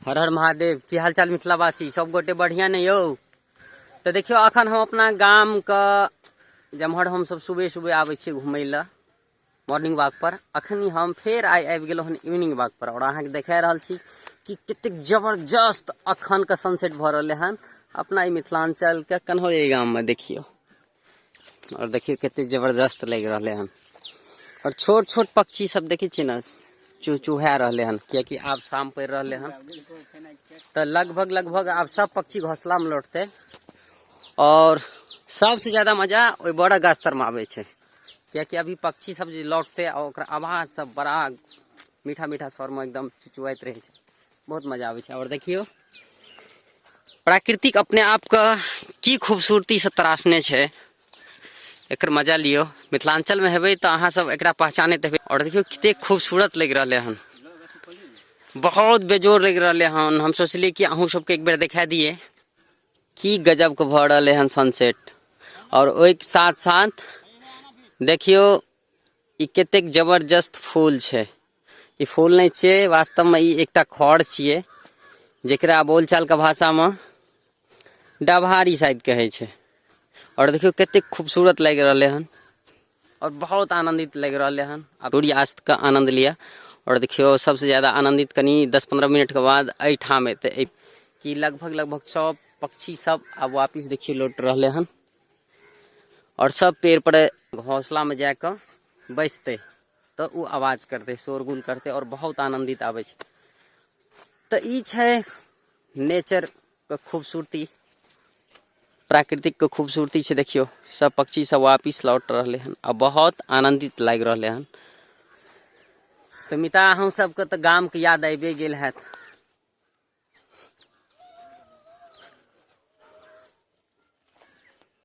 हर हर महादेव। की हालचाल मिथिलावासी, सब गोटे बढ़िया नहीं यौ? तऽ देखियौ, अखन हम अपना गामके जेम्हर हमसब सुबह सुबह आबै छियै घुमै लए मॉर्निंग वॉक पर, अखनी हम फेर आइ आबि गेलहुँ हन इवनिंग वॉक पर और अहाँके देखा रहल छी कि कतेक जबरदस्त अखन के सनसेट भऽ रहलै हन अपना ई मिथिलाञ्चलके कन्हौरी गाममे। देखियौ और देखियौ कतेक जबरदस्त लागि रहलै हन और छोट छोट पक्षी सब देखै छियै ने, चुहचुहा रहलै हन, कियाकि आब शाम पड़ि रहलै हन तऽ लगभग लगभग आब सब पक्षी घोंसलामे लौटतै। और सबसे ज्यादा मजा ओहि बड़ा गाछ तरमे आबै छै, कियाकि अभी पक्षी सब जे लौटतै आ ओकर आवाज सब बड़ा मीठा मीठा स्वरमे एकदम चुचुआइत रहै छै, बहुत मजा आबै छै। और देखियौ, प्राकृतिक अपने आपके की खूबसूरती से तराशने छै, एकर मजा लियौ। मिथिलांचल में हेबै तऽ अहाँ सब एकरा पहचानैत हेबै। और देखियौ, कतेक खूबसूरत लागि रहलै हन, बहुत बेजोड़ लागि रहलै हन। हम सोचलियै कि अहूँ सबके एक बेर देखा दिए की गजब के भऽ रहलै हन सनसेट। और ओहिके साथ साथ देखियौ, ई कतेक जबरदस्त फूल छै। ई फूल नहि छियै, वास्तवमे ई एकटा खड़ छियै, जेकरा बोलचालके भाषामे डभारी शायद कहै छै। और देखियौ, कतेक खूबसूरत लागि रहलै हन और बहुत आनंदित लागि रहलै हन। आ सूर्यास्तके आनंद लिअ। और देखियौ, सबसे ज्यादा आनंदित कनि 10-15 मिनटके बाद एहिठाम एतै कि लगभग लगभग सब पक्षी सब आब वापिस देखियौ लौट रहलै हन और सब पेड़ पर घोंसलामे जाकऽ बैसतै तऽ ओ आवाज करतै, शोरगुल करतै और बहुत आनंदित आबै छै। तऽ ई छै नेचरके खूबसूरती, प्राकृतिकके खूबसूरती छै। देखियौ, सब पक्षी सब वापिस लौट रहलै हन आ बहुत आनंदित लागि रहलै हन। तऽ मिता, अहूँ सबके तऽ गामके याद आबिए गेल हैत।